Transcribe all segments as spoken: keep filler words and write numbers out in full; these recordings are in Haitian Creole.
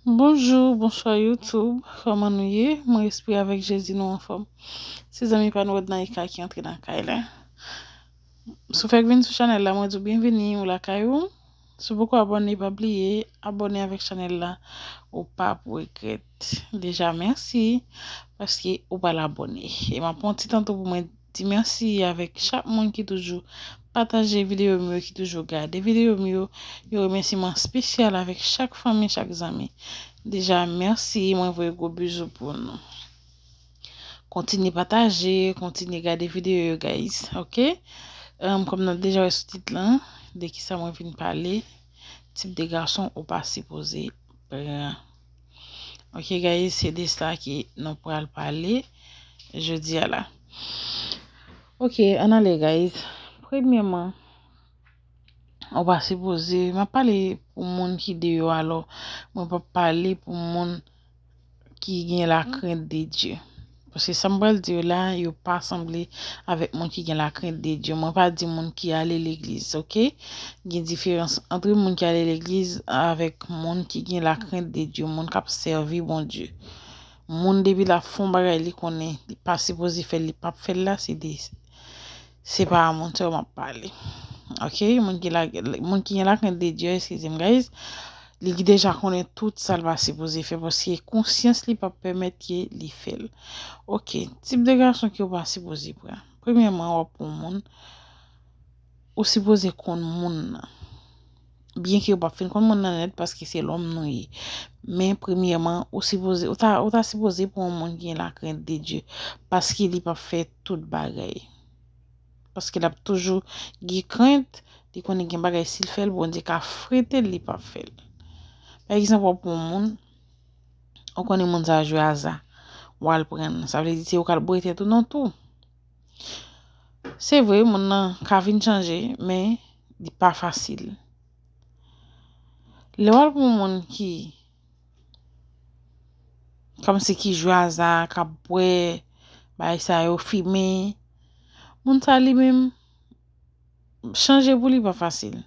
Bonjou, bonswa YouTube, kòman nou ye? Mwen espere avèk Jezi nou anfòm. Se zanmi pa nou Rodnaïka ki antre nan kay la. Si w fèk vin sou chanèl la, mwen di w byenveni, ou lakay ou. Si w poko abòne, pa bliye abòne avèk chanèl la, ou p ap regrèt. Deja mèsi paske ou pral abòne. E m ap pran ti tan tou pou mwen di mèsi avèk chak moun ki toujou pataje videyo m yo, ki toujou gade videyo m yo. Yon remèsiman espesyal avèk chak fanmi, chak zanmi. Deja mèsi, mwen voye gwo bizou pou nou. Kontinye pataje, kontinye gade videyo yo, guys, ok? Kòm nou deja wè sou tit lan de kisa mwen vin pale, tip de gason ou pa sipoze pran. Ok, guys, se de sa ki nou pral pale jodi a la. Ok, ann ale, guys. Premyèman, ou pa sipoze, m ap pale pou moun ki deyò, alò, mwen p ap pale pou moun ki gen lakrent de Dye. Paske sa m pral di yo la, yo pa sanble avèk moun ki gen lakrent de Dye. Mwen pa di moun ki ale legliz, ok? Gen diferans ant moun ki ale legliz avèk moun ki gen lakrent de Dye, moun k ap sèvi Bondye. Moun depi l ap fè yon bagay, li konnen li pa sipoze fè l, li p ap fè l la, se de, se pa a moun sa yo m ap pale. Ok, moun ki la, moun ki gen lakrent de Dye, eskize m, guys, li deja konnen tout sa l pa sipoze fè, paske konsyans li p ap pèmèt ke li fè l. Ok, tip de gason ke w pa sipoze pran. Premyèman, w ap pran moun, ou sipoze konn moun nan. Byenke w p ap fin konn moun nan nèt paske se lòm nou ye. Men premyèman, ou sipoze, ou ta, ou ta sipoze pran yon moun ki gen lakrent de Dye, paske li p ap fè tout bagay. Paske l ap toujou gen krent, li konnen gen bagay si l fè l, Bondye ka frete l, li p ap fè l. Pa egzanp, w ap pran yon moun, ou konnen moun sa a jwe aza, w al pran l. Sa vle di se ou k al bwè tèt ou nan tou. Se vre, moun nan ka vin chanje, men li pa fasil. Lè w al pran yon moun ki, kòmsi ki jwe aza, k ap bwè, bagay sa yo, fimen, moun sa li menm, chanje pou li pa fasil.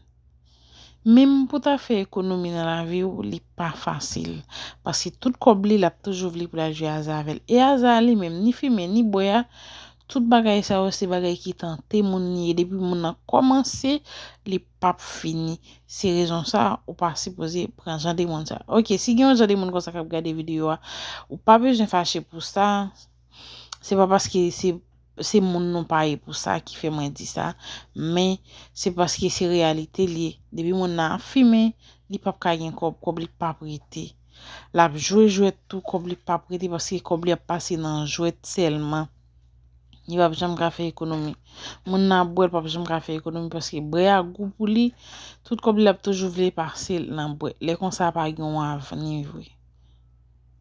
Menm pou ta fè ekonomi nan lavi w, li pa fasil. Paske tout kòb li, l ap toujou vle pou l al jwe aza avè l. E aza a li menm, ni fimen, ni bwè a, tout bagay sa yo, se bagay ki tante moun li ye. Depi moun nan kòmanse, li p ap fini. Se rezon sa, ou pa sipoze pran jan de moun sa. Ok, si gen yon jan de moun konsa k ap gade videyo a, ou pa bezwen fache pou sa. Se pa paske se, se moun nou pa ye pou sa ki fè mwen di sa, men se paske se reyalite l ye. Depi moun nan ap fimen, li p ap ka gen kòb, kòb li p ap rete. L ap jwe jwèt tou, kòb li p ap rete paske kòb li ap pase nan jwèt sèlman. Li p ap janm ka fè ekonomi. Moun nan ap bwè, l p ap janm ka fè ekonomi paske bwè a gou pou li. Tout kòb li ap toujou vle pase l nan bwè. Lè konsa pa gen yon avni vre.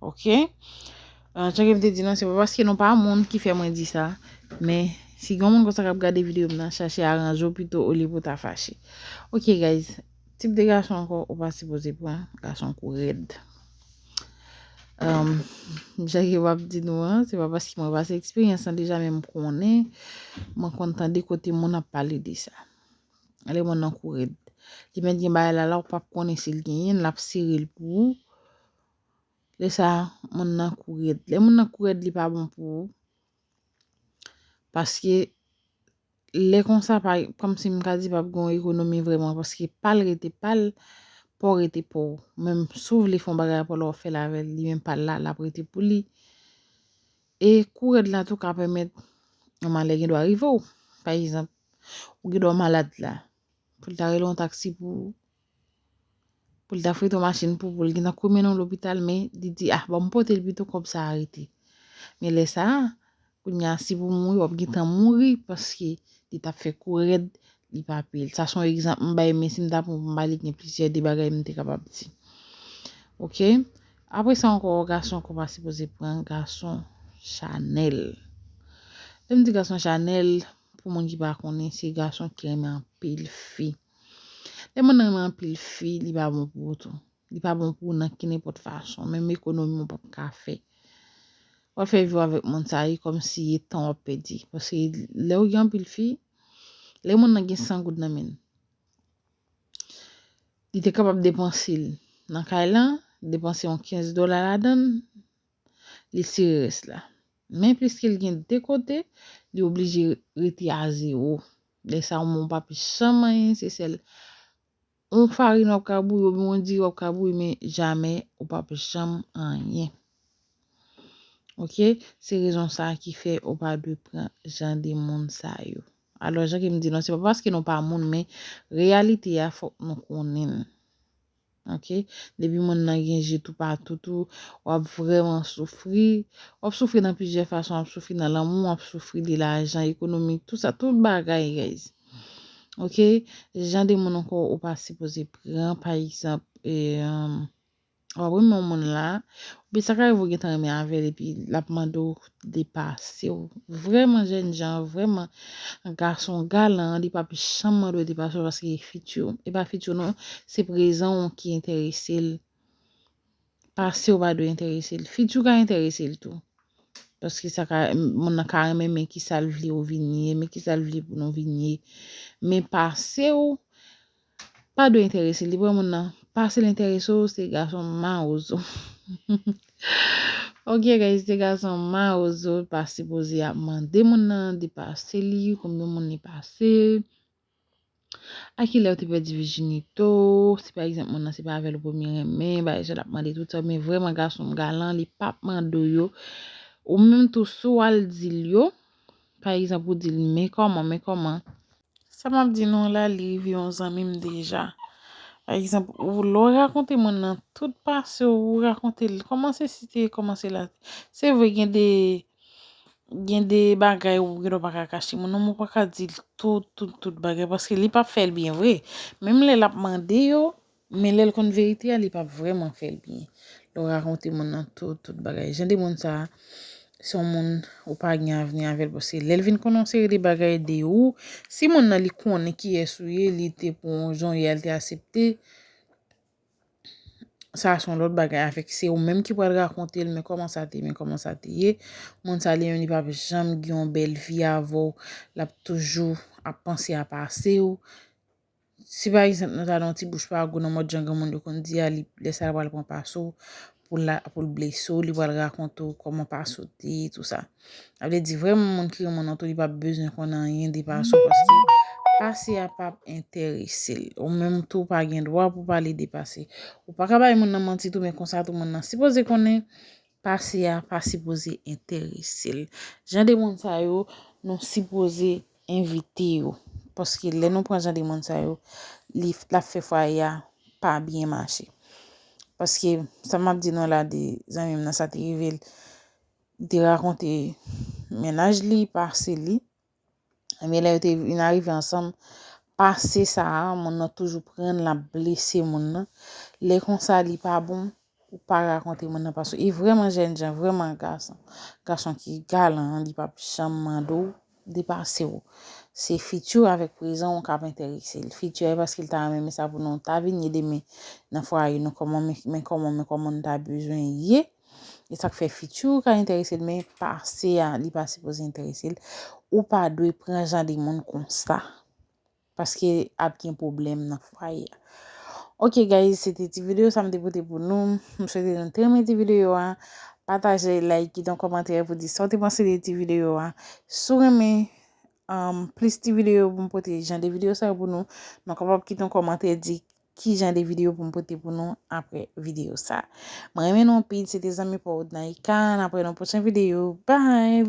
Ok? Euh, jan ke m te di nou, se pa paske nou pa moun ki fè mwen di sa, men si gen moun konsa k ap gade videyo m nan, chache aranje w pito olye pou ta fache. Ok, guys, tip de gason ankò ou pa sipoze pran, gason kou rèd. Um, jan ke m ap di nou an, se pa paske mwen pase eksperyans lan deja, men m konnen, mwen konn tande kote moun ap pale de sa. Lè moun nan kou rèd. Li mèt gen bagay la, la ou p ap konnen si l genyen l, l ap sere l pou ou. Lè sa a, moun nan kou rèd. Lè moun nan kou rèd, li pa bon pou ou. Paske lè konsa, pa, kòmsi m ka di p ap gen yon ekonomi vrèman, paske pa l rete pa l, pa w rete pa w. Menm si w vle fè yon bagay pou lè w fè l avè l, li menm pa l la, l ap rete pou li. E kou rèd la tou ka pèmèt yon malè gen dwa rive w. Pa egzanp, ou gen dwa malad la, pou l ta rele yon taksi pou ou, pou l ta frete yon machin pou ou, pou l gentan kouri mennen w lopital, men li di, ah, ban m pote l pito, kòb sa a rete. Men lè sa a, kounye a, si pou mouri, w ap gentan mouri, paske li t ap fè kou rèd, li pa peye l. Sa se yon egzanp m bay, men si m ta pran pou m pale, gen plizyè de bagay m te kapab di. Ok? Apre sa ankò, gason ankò pa sipoze pran gason chanèl. Lè m di gason chanèl, pou moun ki pa konnen, se gason ki renmen anpil fi. Lè moun nan renmen anpil fi, li pa bon pou ou tou. Li pa bon pou ou nan ki nenpòt fason. Menm ekonomi ou p ap ka fè. W ap fè vi w avèk moun sa, e kòmsi e tan w ap pèdi. Paske lè w gen anpil fi, lè moun nan gen san goud nan men l, li te kapab depanse l nan kay lan, depanse yon kenz dola ladan l, li tire rès la. Men piske l gen de kote, li oblije rete a zewo. Lè sa a, ou menm ou p ap janm anyen, se sèl yon farin w ap ka bouyi, oubyen yon diri w ap ka bouyi, men jamè ou p ap janm anyen. Oke? Se rezon sa a ki fè ou pa dwe pran jan de moun sa yo. Alò, jan ke m di nou, se pa paske nou pa moun, men reyalite a, fòk nou konnen l. Oke? Depi moun nan gen je toupatou, tou, w ap vrèman soufri. W ap soufri nan plizyè fason, w ap soufri nan lanmou, w ap soufri de lajan, ekonomi, tout sa, tout bagay, guys. Oke? Jan de moun ankò ou pa sipoze pran, pa egzanp, e, w ap renmen yon moun la, oubyen sa ka rive w gentan renmen avè l, epi l ap mande w depase w. Vrèman jènjan, vrèman gason galan, li p ap janm mande w depase w paske fiti w, e pa fiti w non, se prezan w ki enterese l. Pase w pa dwe enterese l. Fiti w ka enterese l tou. Paske sa ka, moun nan ka renmen men kisa l vle ou vin ye, men kisa l vle pou nou vin ye. Men pase w pa dwe enterese l. Li pran moun nan, pase l enterese w, se gason mawozo. Ok, guys, se gason mawozo, pa sipoze ap mande moun nan depase li, konbyen moun li pase. A kilè ou te pèdi vijinite w? Si pa egzanp moun nan se pa avè l ou premye renmen, bagay sa l ap mande tout sa, men vrèman gason galan, li p ap mande w yo. Ou menm tou si w al di l yo, pa egzanp ou di l, men kòman, men kòman. Sa m ap di nou la, li rive yon zanmi m deja. Pa egzanp, ou, lè w rakonte moun nan tout pase w, ou rakonte l, kòmanse site, kòmanse la. Se vre, gen de gen de bagay ou gen dwa pa ka kache moun nan, men ou pa ka di l tout, tout, tout bagay, paske li p ap fè l byen vre. Menm lè l ap mande yo, men lè l konn verite a, li p ap vrèman fè l byen. Lè w rakonte moun nan tout, tout bagay. Jan de moun sa a, se yon moun ou pa gen avni avè l, paske lè l vin konnen yon seri de bagay de ou, si moun nan li konnen kiyès ou ye, li te pran w jan w ye a, li te aksepte, sa se yon lòt bagay avèk se ou menm ki pral rakonte l, men kòman sa te ye, men kòman sa te ye. Moun sa li menm li p ap janm gen yon bèl vi avè w, l ap toujou ap panse a pase w. Si pa egzanp nou ta nan yon ti bouch pa gou nan mòd jan granmoun yo konn di a, li, lè sa l pral pran pase w, pou l, pou l blese w, li pral rakonte w kòman pase w te ye, tou sa. Sa vle di vrèman moun ki renmen w nan tou, li p ap bezwen konn anyen de pase w, paske pase a p ap enterese l. Ou menm tou pa gen dwa pou pale de pase. Ou pa ka bay moun nan manti tou, men konsa tou moun nan sipoze konnen pase a pa sipoze enterese l. Jan de moun sa yo, nou sipoze evite yo. Paske lè nou pran jan de moun sa yo, li, l ap fè fwaye a pa byen mache. Paske sa m ap di nou la de zanmi m nan, sa te rive l, li te rakonte mennaj li, pase li. Ebyen, lè yo te vin arive ansanm, pase sa a, moun nan toujou pran l, l ap blese moun nan. Lè konsa, li pa bon, ou pa rakonte moun nan pase w. E vrèman jènjan, vrèman gason. Gason ki galan an, li p ap janm mande w depase w. Se fiti w avèk prezan w k ap enterese l. Fiti a, e paske l ta renmen, men sa pou nou ta vin ye demen nan fwaye nou, kòman, men, men kòman, men kòman nou ta bezwen ye. E sa k fè fiti w ka enterese l, men pase a, li pa sipoze enterese l. Ou pa dwe pran jan de moun konsa. Paske ap gen pwoblèm nan fwaye a. Ok, guys, se te ti videyo sa m te pote pou nou. M swete nou te renmen ti videyo a. Pataje, like, kite yon kòmantè pou di sa w te panse de ti videyo a. Si w renmen, um, plis ti videyo pou m pote jan de videyo sa yo pou nou, nou kapab kite yon kòmantè, di ki jan de videyo pou m pote pou nou apre videyo sa. Mwen renmen nou anpil, se te zanmi pa w Naïka, n ap wè nan pwochen videyo. Bye!